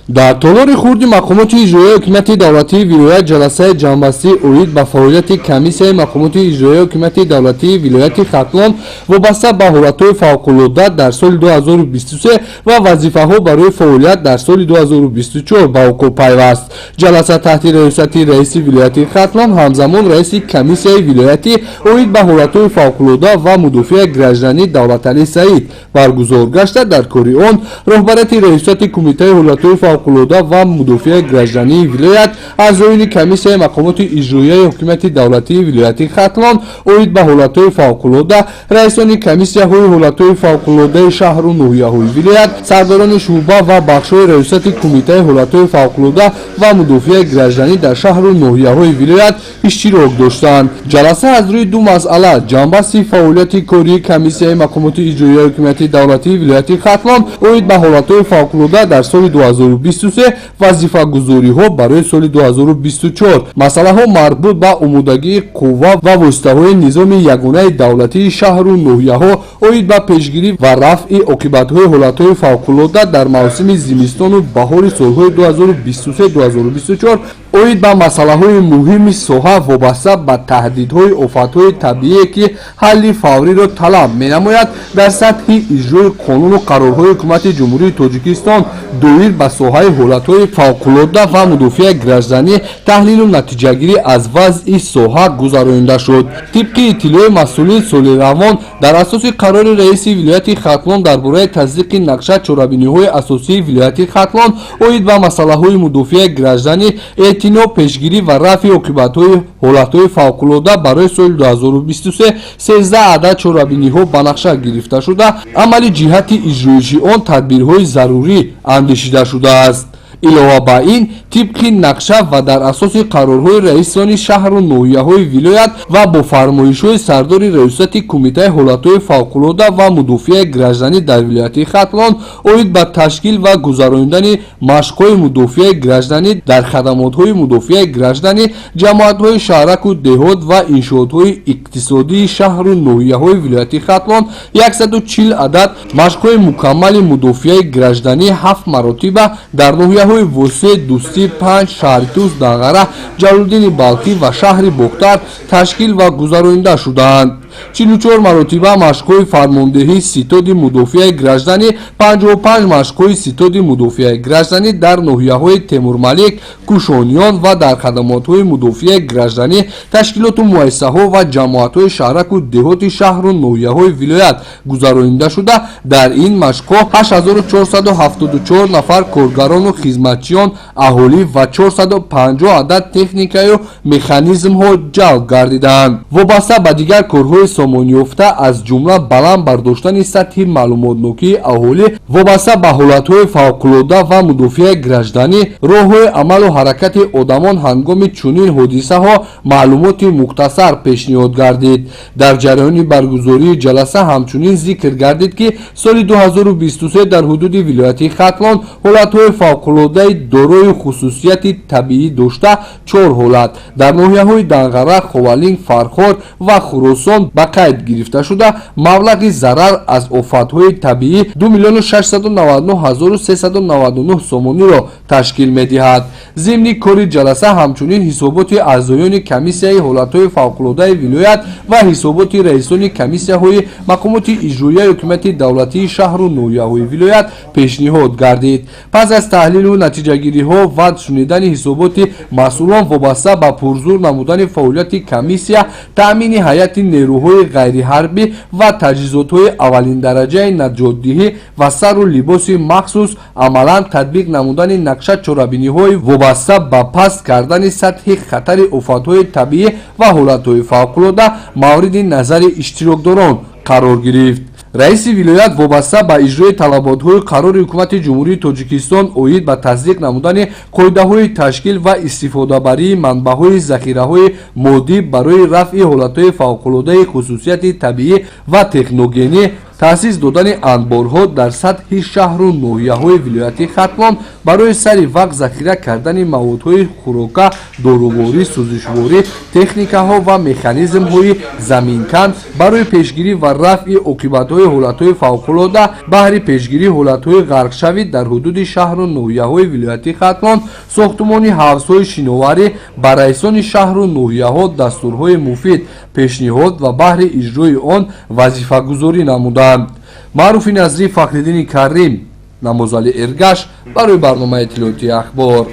Дар толори хурди мақомоти иҷроияи ҳокимияти давлатии вилоят ҷаласаи ҷамъбастӣ оид ба фаъолияти комиссияи мақомоти иҷроияи ҳокимияти давлатии вилояти Хатлон вобаста ба ҳолатҳои фавқулодда дар соли 2023 ва вазифаҳо барои фаъолият дар соли 2024 ба вуқӯъ пайваст. Ҷаласа таҳти раёсати раиси вилояти Хатлон, ҳамзамон раиси комиссияи вилоятӣ оид ба ҳолатҳои фавқулодда ва мудофиаи гражданӣ Давлаталӣ Саид баргузор гашта, дар кори он роҳбарияти раёсати кумитаи ҳолатҳои фавқулодда ва мудофиаи граждании вилоят, аъзоёни комиссияи мақомоти иҷроияи ҳокимияти давлатии вилояти Хатлон оид ба ҳолатҳои фавқулодда, раисони комиссияҳои ҳолатҳои фавқулоддаи шаҳру ноҳияҳои вилоят, сардорони шӯъба ва бахшҳои раёсати кумитаи ҳолатҳои фавқулодда ва мудофиаи гражданӣ дар шаҳру ноҳияҳои вилоят иштирок доштанд. Ҷаласа аз рӯи ду масъала: ҷамъбасти фаъолияти кории комиссияи мақомоти иҷроияи ҳокимияти давлатии вилояти Хатлон оид ба ҳолатҳои фавқулодда дар соли 2023, вазифагузориҳо барои соли 2024, масъалаҳо марбут ба омодагии қувва ва воситаҳои низоми ягонаи давлатии шаҳру ноҳияҳо оид ба пешгирӣ ва рафъи оқибатҳои ҳолатҳои фавқулодда дар мавсими зимистону баҳори солҳои 2023-2024, оид ба масъалаҳои муҳими соҳа вобаста ба таҳдидҳои офатҳои табиие, ки ҳалли фавриро талаб менамояд, дар сатҳи иҷрои қонуну қарорҳои Ҳукумати Ҷумҳурии Тоҷикистон доир ба соҳаи ҳолатҳои фавқулодда ва мудофиаи гражданӣ таҳлилу натиҷагирӣ аз вазъи соҳа гузаронида шуд. Тибқи иттилои масъулин, соли равон дар асоси қарори раиси вилояти Хатлон дар бораи тасдиқи нақша чорабиниҳои асосии вилояти Хатлон оид ба масъалаҳои мудофиаи гражданӣ, эътино, пешгирӣ ва рафъи оқибатҳои ҳолатҳои фавқулодда барои соли 2023 13 адад чорабиниҳо ба нақша гирифта шуда, амали ҷиҳати иҷроиши он тадбирҳои зарурӣ андешида шудааст. Илова ба ин, тибқи нақша ва дар асоси қарорҳои раисони шаҳру ноҳияҳои вилоят ва бо фармоишҳои сардори раёсати кумитаи ҳолатҳои фавқулодда ва мудофиаи гражданӣ дар вилояти Хатлон оид ба ташкил ва гузаронидани машқҳои мудофиаи гражданӣ дар хадамотҳои мудофиаи гражданӣ, ҷамоатҳои шаҳраку деҳот ва иншоотҳои иқтисодии шаҳру ноҳияҳои вилояти Хатлон 140 адад машқҳои мукаммали мудофиаи гражданӣ ҳафт маротиба дар ноҳияҳои Восе, Дӯстӣ, Панҷ, Шаҳритӯз, Данғара, Ҷалолиддини Балхӣ ва шаҳри Бохтар ташкил ва гузаронида шудаанд. 44 маротиба машқҳои фармондеҳии ситоди мудофиаи гражданӣ, 55 машқҳои ситоди мудофиаи гражданӣ дар ноҳияҳои Темурмалик, Кушониён ва дар хадамотҳои мудофиаи гражданӣ, ташкилоту муассисаҳо ва ҷамоатҳои шаҳраку деҳоти шаҳру ноҳияҳои вилоят гузаронида шуда, дар ин машқҳо 8474 нафар коргарону хизматчиён, аҳолӣ ва 450 адад техникаю механизмҳо ҷалб гардидаанд. Вобаста ба дигар корҳои сомонёфта, аз ҷумла баланд бардоштани сатҳи маълумотнокии аҳолӣ вобаста ба ҳолатҳои фавқулодда ва мудофиаи гражданӣ, роҳҳои амалу ҳаракати одамон ҳангоми чунин ҳодисаҳо маълумоти мухтасар пешниҳод гардид. Дар ҷараёни баргузории ҷаласа ҳамчунин зикр гардид, ки соли 2023 дар ҳудуди вилояти Хатлон ҳолатҳои фавқулоддаи дорои хусусияти табиӣ дошта чор ҳолат дар ноҳияҳои Данғара, Ховалинг, Фархор ва Хуросон ба қайд гирифта шуда, маблағи зарар аз офатҳои табиӣ 2 миллиону 699 399 сомониро ташкил медиҳад. Зимни кори ҷаласа ҳамчунин ҳисоботи аъзоёни комиссияи ҳолатҳои фавқулоддаи вилоят ва ҳисоботи раисони комиссияҳои мақомоти иҷроияи ҳокимияти давлатии шаҳру ноҳияҳои вилоят пешниҳод гардид. Пас аз таҳлилу натиҷагириҳо ва шунидани ҳисоботи масъулон вобаста ба пурзур намудани фаъолияти комиссия, таъмини ҳайати нерӯҳои ғайриҳарбӣ ва таҷҳизотҳои аввалиндараҷаи наҷотдиҳӣ ва сару либоси махсус, амалан татбиқ намудани нақша чорабиниҳои вобаста ба паст кардани сатҳи хатари офатҳои табиӣ ва ҳолатҳои фавқулодда мавриди назари иштирокдорон қарор гирифт. Раиси вилоят вобаста ба иҷрои талаботҳои қарори Ҳукумати Ҷумҳурии Тоҷикистон оид ба тасдиқ намудани қоидаҳои ташкил ва истифодабарии манбаъҳои захираҳои моддӣ барои рафъи ҳолатҳои фавқулоддаи хусусияти табиӣ ва техногенӣ. Таъсис додани анборҳо дар сатҳи шаҳру ноҳияҳои вилояти Хатлон барои сари вақт захира кардани маводҳои хӯрока, доруворӣ, сӯзишворӣ, техникаҳо ва механизмҳои заминкан барои пешгирӣ ва рафъи оқибатҳои ҳолатҳои фавқулода, баҳри пешгирии ҳолатҳои ғарқшавӣ дар ҳудуди шаҳру ноҳияҳои вилояти Хатлон, сохтумони ҳавзҳои шиноварӣ ба раисони шаҳру ноҳияҳо дастурҳои муфид пешниҳод ва баҳри иҷрои он вазифагузорӣ намуданд. Маъруфи Назрӣ, Фахриддини Карим, Намозали Эргаш барои барномаи иттилоотии «Ахбор».